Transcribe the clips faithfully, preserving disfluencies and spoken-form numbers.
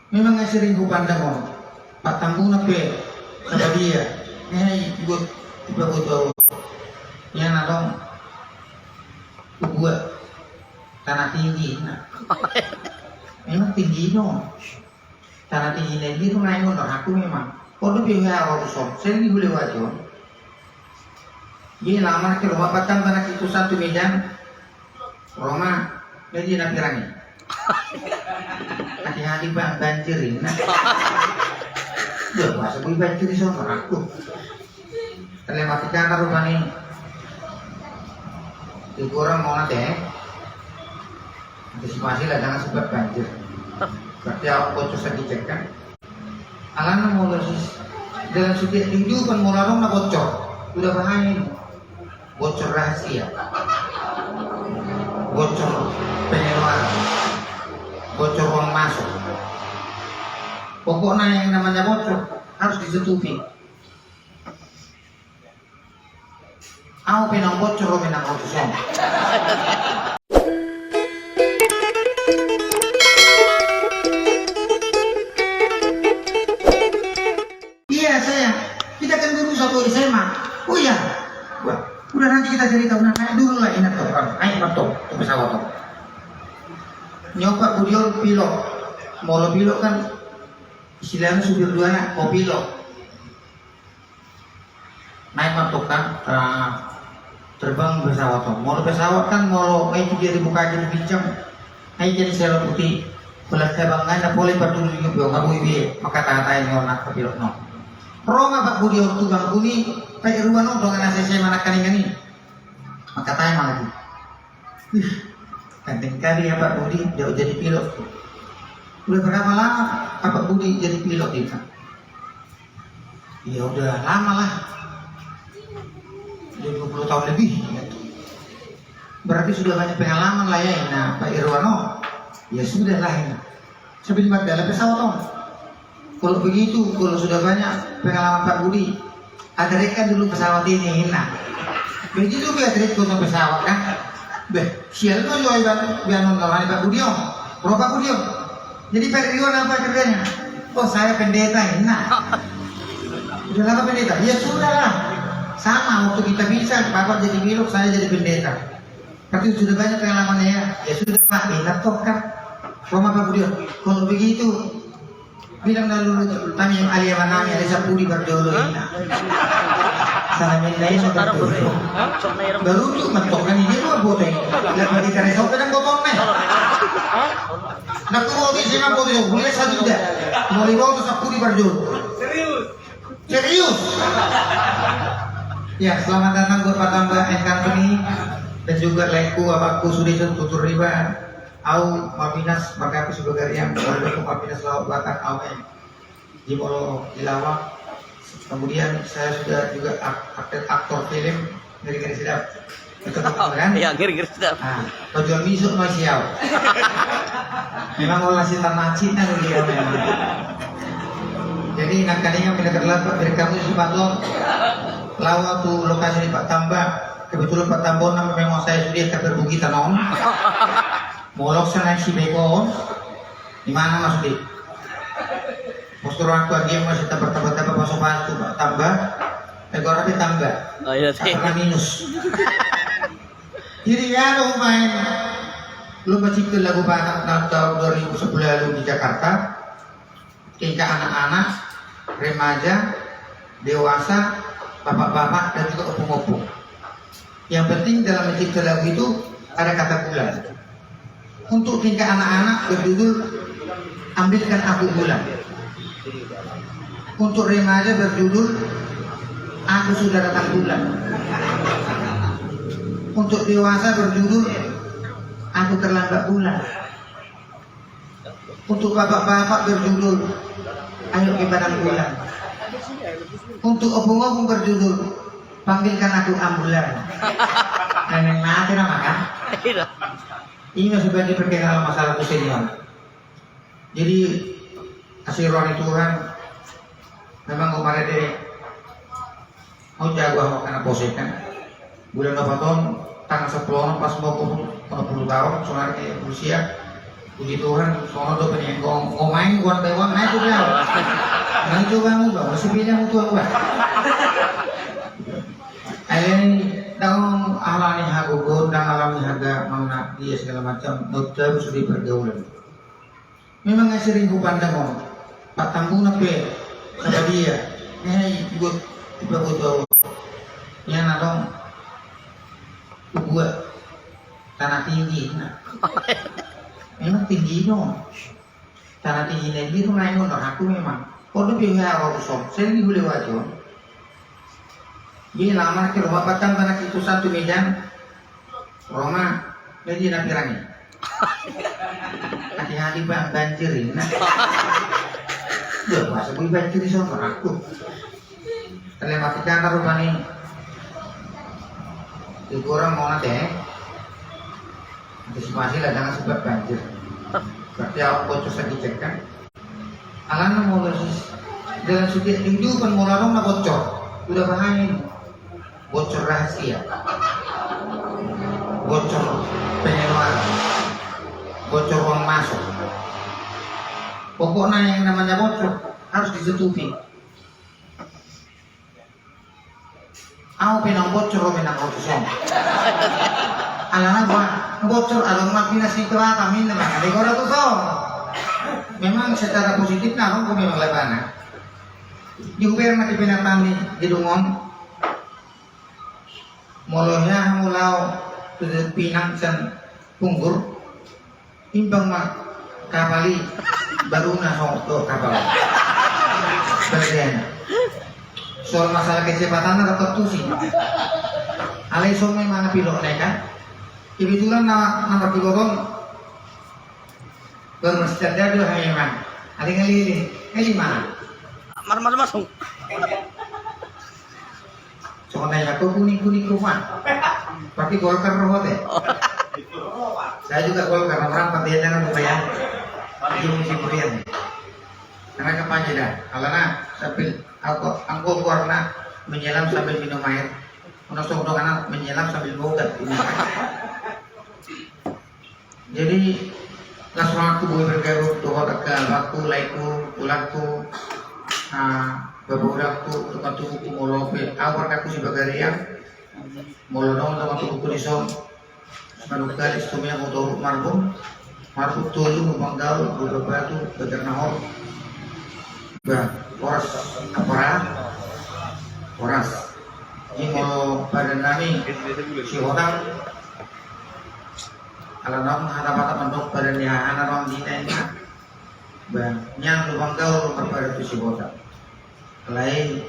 Memang nga sering hupandang on, pattambuna pe sabadia, nga i buat tiba buat bau. Ia na dong buat tanah tinggi na. Memang tinggi dong. Tanah tinggi na di rumah yang on aku memang. Kau tu piu ya kau tu son, sering dihulewati on. Jadi lama na ke rumah patang tanah itu satu meja. Roma, media na pirangi. Hati-hati bang, banjir ini. Udah puasa gue banjir di sana aku. Telematika na rupani. Di kurang mau nanti. Antisipasi lah jangan sebab banjir. Berarti awak bocor sedikit kan. Alana molo dalam setiap kehidupan molo adong na bocor, udah bahaya ini. Bocor rahasia, bocor pengeluaran, bocor uang masuk. Pokoknya yang namanya bocor harus ditutupi. Au pe nang bocor, au pe nang rotus on. Iya saya, kita kan dulu satu S M A. Oh iya, wah, udah nanti kita cerita, udah naik dulu lah, ingat tuh kan, naik motor ke pesawat tuh. Nyoba budi on pilot, molo pilot kan istilahnya supir dua anak, kopilot. Naik ma tong kan, terbang pesawat on. Molo pesawat kan molo ngai tu dia dibuka jadi bincang. Ngai jadi selo putih. Belas cabang ngai na pole paturu juga biong abu ibi. Maka tata ini on nak pilot no. Roma pak budi on tu bang kuni. Pak iruan on dong anak S M A anak kaningan ini. Maka tanya lagi. Wih, ganteng kali ya Pak Budi, dia jadi pilot. Udah berapa lama Pak Budi jadi pilot ini? Ya udah lama lah. Udah dua puluh tahun lebih. Berarti sudah banyak pengalaman lah ya, nah Pak Irwano. Ya sudah lah ini. Sambil di dalam pesawat on. Kalau begitu, kalau sudah banyak pengalaman Pak Budi, aderekan dulu pesawat ini, nah. Begitu gue aderekan pesawat kan. Beh, sial no yo iban biar nonton Pak Budi on. Bro Pak Budi on. Jadi Pak Irwan apa kerjanya? Oh saya pendeta ini. Nah. Udah lama pendeta. Ya sudah lah. Sama waktu kita bisa, Bapak jadi pilot, saya jadi pendeta. Tapi sudah banyak pengalamannya ya. Ya sudah Pak, enak toh kan. Roma Pak Budi on. Kalau begitu, bilang dulu kami yang ahli apa nami ada sapudi berdolo ini. Sana minta ini berdolo. Baru tu mentok kan ini dua botol. Lah mati kare sopo dan botol nih. Nah, aku mau di sini mau di kuliah satu dah. Mau di bawah sapudi berdolo. Serius. Serius. Ya, selamat datang buat Pak Tambak and Company dan juga lainku, abangku Sude Tutur Riba, au Mapinas, maka aku sebagai yang berlaku Mapinas Lawak Batak, au em. Di Molo Ilawa. Kemudian saya sudah juga ak- aktor, aktor film, ngeri-ngeri sedap. Itu kan? Iya, ngeri-ngeri sedap. Nah, penjual miso no siau. Memang olah si tanah Cina dia memang. Jadi nang kaningan bila terlambat dari kamu si Paton. Lawa tu lokasi di Pak Tambak. Kebetulan Pak Tambak nama memang saya sudah ke perbukitan on. Molok sana si Bekon. Di mana maksudnya? Postur aku lagi masih tambah tambah tambah masuk masuk Pak Tambak. Negara Pak Tambak. Oh iya sih. Karena minus. Jadi ya lo main lomba cipta lagu Batak tahun dua ribu sepuluh lalu di Jakarta. Tingkah anak-anak, remaja, dewasa, bapak-bapak dan juga opung-opung. Yang penting dalam mencipta lagu itu ada kata bulan. Untuk tingkah anak-anak berjudul Ambilkan Aku Bulan. Untuk remaja berjudul Aku Sudah Datang Bulan. Untuk dewasa berjudul Aku Terlambat Bulan. Untuk bapak-bapak berjudul Ayo Ke Padang Bulan. Untuk opung-opung berjudul Panggilkan Aku Ambulan. Memang mati nama kan? Ini masih bagi perkenalan masalah tu senior. Jadi hasil rohani Tuhan memang kemarin deh Au jago au mangkana poso kan. Bulan opat on tanggal sepuluh on pas mau umur onom puluh tahun, sonari di Rusia. Puji Tuhan, songon on do pe nian, gong, gong main, gong taiwan, naik tu dia. Naik tu bang, bang, masih pilih mutu aku, bang. Ai, dang alani hagogoon, dang alani haga manang dia segala macam, menurut saya sudah pergaulan. Memang ngai sering hupandang on, patambuna pe sabadia, ngai ibuat, ibuat, ibuat, nian adong, ibuat. Tanah Tinggi, nah. Memang tinggi do. Tanah Tinggi na i do, naeng on rohangku memang. Podo pe hea ro tu son, sering hulewati on. Jadi lama na ke rumah patang tanah itu satu Medan. Roma, jadi na pirang i. Hati-hati bang, banjir i, nah. Dia puasa bui banjir i son rohangku. Telematika na rupani. Di kurang mau nanti, eh. Antisipasi lah, jangan sebab banjir. Berarti awak bocor sedikit kan. Alana molo sis, dalam setiap kehidupan molo adong na bocor. Udah bahaya ini. Bocor rahasia. Bocor pengeluaran. Bocor uang masuk. Pokoknya yang namanya bocor harus ditutupi. Au pe naung bocor, au pe naung bocor. Alana ba, bocor adong ma pinasida, kami na mangkali kau tu son. Memang secara positif na adong memang lebana. Di huber na di penatani di dungon. Molo hea hamu lao tu pinang sian Punggur. Imbang ma kapal i, baru na so do kapal. Bagian. Soal masalah kecepatan na dapat tusi. Alai so memang pilot na kan. Kebetulan na, na pilot on. Baru masih terjadi lah memang. Ada ngelili. Ngelili mana? Mar, mar, masuk. Songon na i ma, kuning-kuning kuman. Pasti Golkar rohot ya. Saya juga Golkar, nomor empat ya, jangan lupa ya. Di musim hujan. Karena kampanye dah. Alana sambil, aku, aku warna menyelam sambil minum air. Ono sok do anak menyelam sambil bogat. Jadi las rohangku boi bergabung tu hotangku, laeku, tulangku, ah, bapaudangku, tukang tubuku, molo pe au marangkup si bagarian, molo adong tukang tubuku dison, manungkali stumia motor marbun, marbun tolu, Lumban Gaol, Buda Batu, Banjar Nahor. Bah, horas, apara, horas. Ini molo badan nami si hotang, ala naung hata-hata mandok badan ni hahana naung di naina. Ba, nian Lumban Gaol marpada tu si hotang. Alai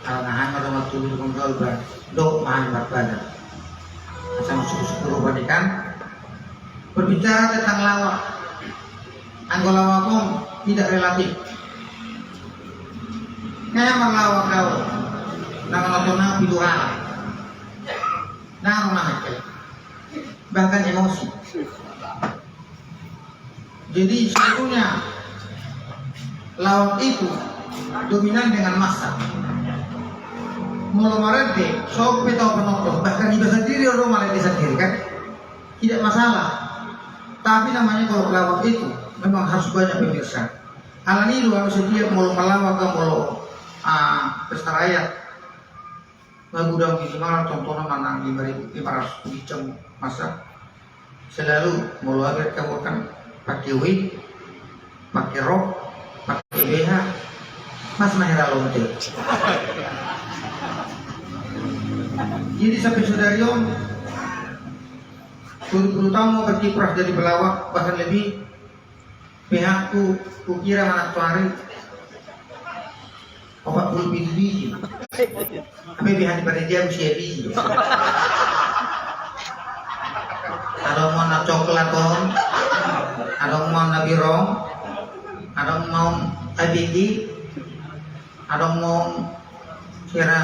ala na hahana do martulu Lumban Gaol ba, dok ma hami marpada. Asa masukur-sukur rupa ni kan. Berbicara tentang lawak, anggo lawak on tidak relatif. Kayak marlawak kau, na manonton nang pitu halak. Nah, rumah itu. Bahkan emosi. Jadi sebetulnya lawak itu dominan dengan massa. Molo marende, sope tau penonton, bahkan iba sendiri orang marende sendiri kan, tidak masalah. Tapi namanya kalau lawak itu memang harus banyak pemirsa. Alani do, anu, setiap molo malawak, molo, ah, pesta rakyat, magudang di jumlah tontonan manang lima ribu lima ratus ginjang massa. Selalu molo hadir kamu kan pakai wig, pakai rok, pakai B H, Mas Mahera Lonte. Jadi sampai sadari on, puluh-puluh tahun mau berkiprah jadi pelawak, bahkan lebih. Pihakku, kukira manang tu ari opat puluh pitu biji. Tapi pihak di panitia usia biji. Adong ma na coklat on, adong ma na birong, adong ma on A B G, adong ma on sira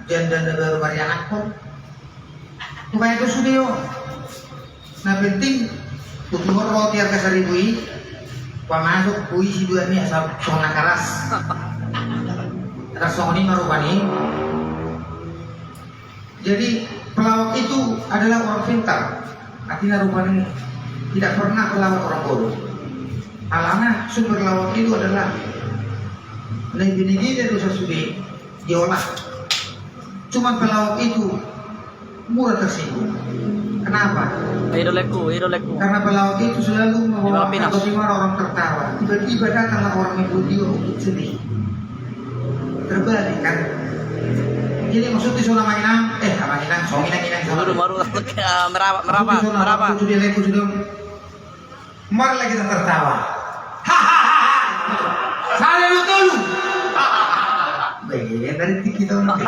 janda na baru marianakhon. Bukan itu sudah yo. Na penting, tutuhon roti harga saribu i, pamasuk bui si dua ni asa songon na keras. Keras songon i ma rupani. Jadi pelawak itu adalah orang pintar. Artinya rupani Tidak pernah pelawak orang bodoh. Alana sumber lawak itu adalah na binege do dosa sude diolah. Cuman pelawak itu murah tersinggung. Kenapa? Idoleku, idoleku. Karena pelawak itu selalu membawa bagaimana orang tertawa. Tiba-tiba datanglah orang yang dia untuk sedih. Terbalik kan? Jadi maksudnya so na manginang, eh, na manginang, so nginang-nginang, so. Dulu baru meraba, meraba, meraba. Maksudnya so na manginang, sudah leku, sudah. Mari lagi kita tertawa. Hahaha. Sada, dua, tolu. Baik, ini dari tiki tahun. Mana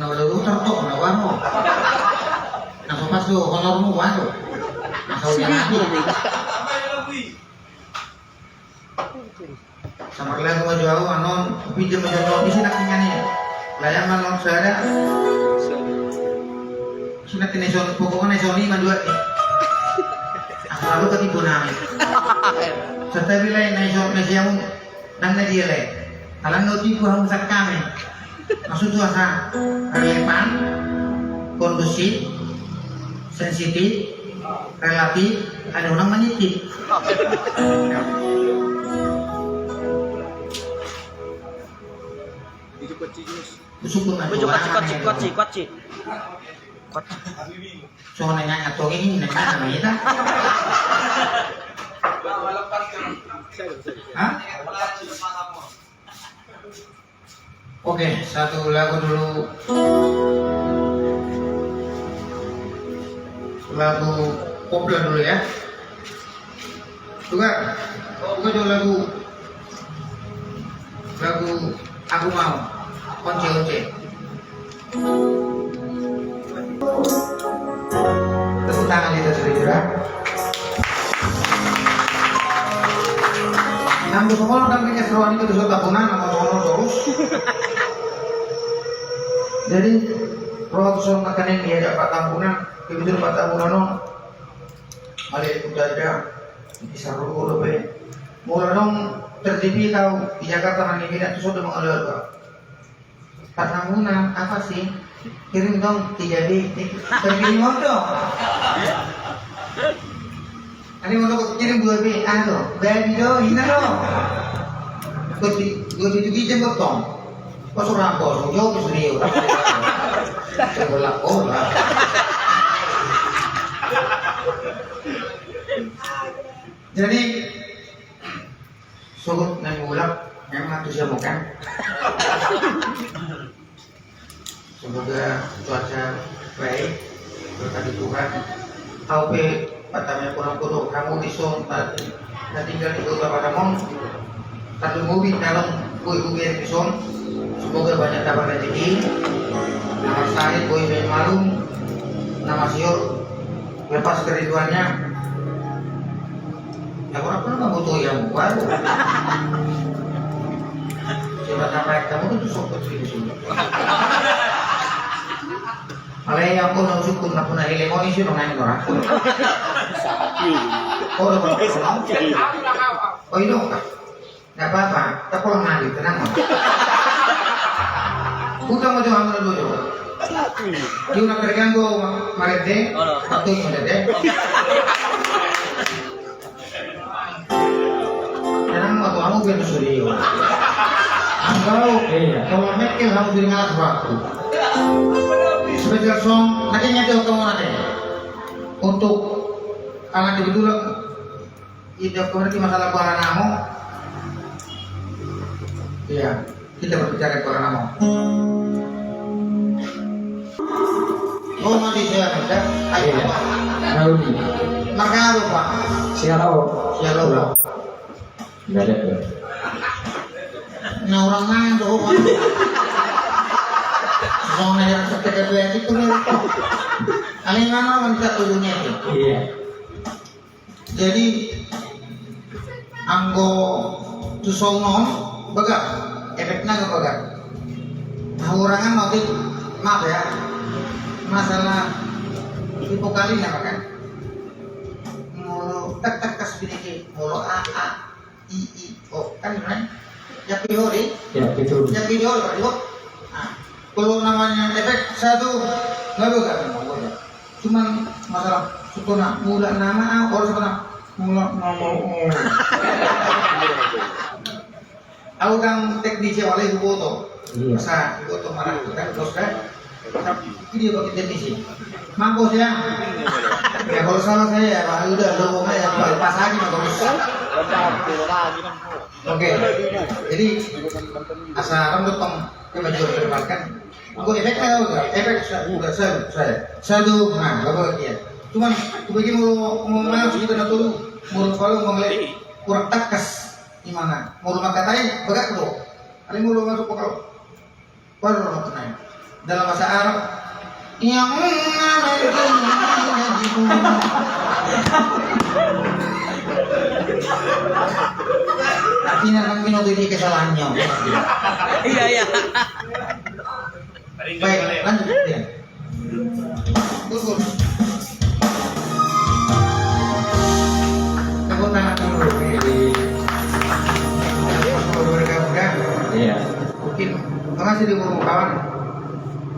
udah lu tertok, mana uang lu? Nah, so pas tuh, honor lu, uang lu. Nah, so udah mati. Samarlagu ma jo au, anon, pinjam ma jo anon, isi nak tinggal ni. Layang ma anon sada. Isi nak tinggal son, pokokna son lima dua ni. Asal lu ketipu nami. Satabi lain na ison, na siamun. Nang na dia le. Alana na tipu hamu sakkami. Maksud tu asa relevan, kondusif, sensitif, relatif, ada orang menitip. Kusuk pun. Kusuk, kucik, kucik, kucik, kucik. So nanya ngatong ini nanya sama kita. Hah? Oke, satu lagu dulu. Lagu koplo dulu ya. Juga, juga juga lagu, lagu Aku Mau, Once Once. Tepuk tangan kita saudara. Nang songon on kan pengen seruan itu dosa tambunan, nang songon on terus. Jadi, roha tu son na kening dia dapat tambunan, kebetulan dapat tambunan on. Ada ikut ada, bisa rokok dope. Molo adong tertib i tahu di Jakarta nang di Medan tu so do mangalualu. Pas nang muna, apa sih? Kirim dong tiga B. Terkirim on do. Ada mau kirim dua B, anu, babi do, ina do. Gue di, gue di tujuh jam gotong. Pas orang kosong, jauh ke studio. Sebelah bola. Jadi, sogot na mulak, memang antusias kan. Semoga cuaca baik, berkati Tuhan. Au pe, pertama kurang kudu, hamu di son, na tinggal di kota Padang on. Satu mobil dalam, boi hubian di son. Semoga banyak dapat rezeki. Na marsahit, boi main malum. Na masior, lepas kerinduannya. Ya, orang pun nggak butuh yang baru. Coba sampai kamu tuh sok kecil di sini. Alai yang pun harus ikut, nggak pernah hilang, oh, isi dong, naik orang. Sakit. Oh, udah pernah. Sakit. Oh, ini dong, Kak. Nggak apa-apa, kita pulang lagi, tenang, Bang. Utang aja, aman dulu. Dia udah terganggu, Marete. Waktu itu, Marete. Tenang, waktu kamu biar sudah. Angkau, iya, kalau mikir kamu jadi ngalah waktu. Special song, nanti nyata kamu nanti. Untuk anak kebetulan. Ida, berarti masalah Kuala Namo. Iya, kita berbicara Kuala Namo. Oh, mati saya, Pak. Ayo, iya. Pak. Naudi. Marga apa, Pak? Sialau. Sialau. Nggak ada, Pak. Nah, orang mana tuh, Pak? Orang yang seperti itu, Pak. Paling lama mencapai dunia itu. Iya. Jadi, anggo tu song on, bagak, efekna bagak. Nah, hurangan mau di, maaf ya, masalah di vokal i, apa kan? Molo tak tak kas binege, molo a a i i o, kan, kan? Ya, pihori. Ya, betul. Ya, pihori, Pak. Nah, kalau namanya efek satu, nggak bagak, nggak bagak. Cuman masalah sutona mula nama, ah, kalau sutona mula nama, oh. Au dang teknisi wale huboto. Iya. Sa huboto marah kita, bos kan? Ini dia pakai teknisi. Mampus ya. Ya kalau salah saya ya, Pak, udah lo mau ya, Pak, pas lagi, Pak, terus. Oke. Jadi asa orang tuh peng kemajuan terdepankan. Aku efeknya tahu nggak? Efek sa-, udah saya, saya, saya tuh, nah, bapak dia. Cuman, aku pikir mau, mau masuk kita nak dulu, mau kalau mau ngeliat kurang takas. Imana, molo mangkatai bagak do. Alai molo masuk vokal, baru lo maknai. Dalam bahasa Arab, yang mana itu? Artinya kan mino di kesalahannya. Iya, iya. Baik, lanjut ya. Tepuk tangan dulu, ini di, bergabung ya. Iya. Mungkin, makasih di umur kawan.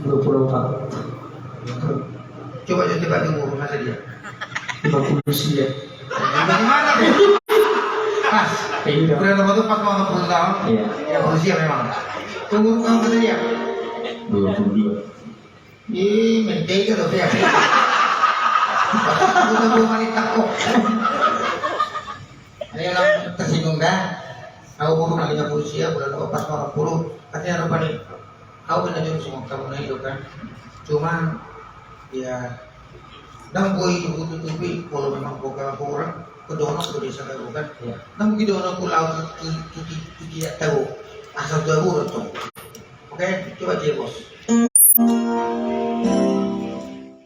Dua puluh empat. Coba, coba, coba di umur, masa dia? Lima puluh sia. Bagaimana dia? Pas. Iya. Udah lama tuh pas mau lima puluh tahun. Iya. Lima puluh sia memang. Umur kawan masa dia? Dua puluh dua. Ih, mentega tuh dia. Udah belum mani takok. Ayo lah, tersinggung dah. Au umur lima puluh sia, bulan empat, lima puluh. Artinya apa nih? Au kan aja semua kamu naik itu kan. Cuman, ya, dang boi tutupi kalau memang vokal kurang, kedonok tuh desa tahu kan. Iya. Dang boi donok pulau tuh, tuh, tuh, tuh, tidak tahu. Asal jauh tuh. Oke, coba dia, Bos.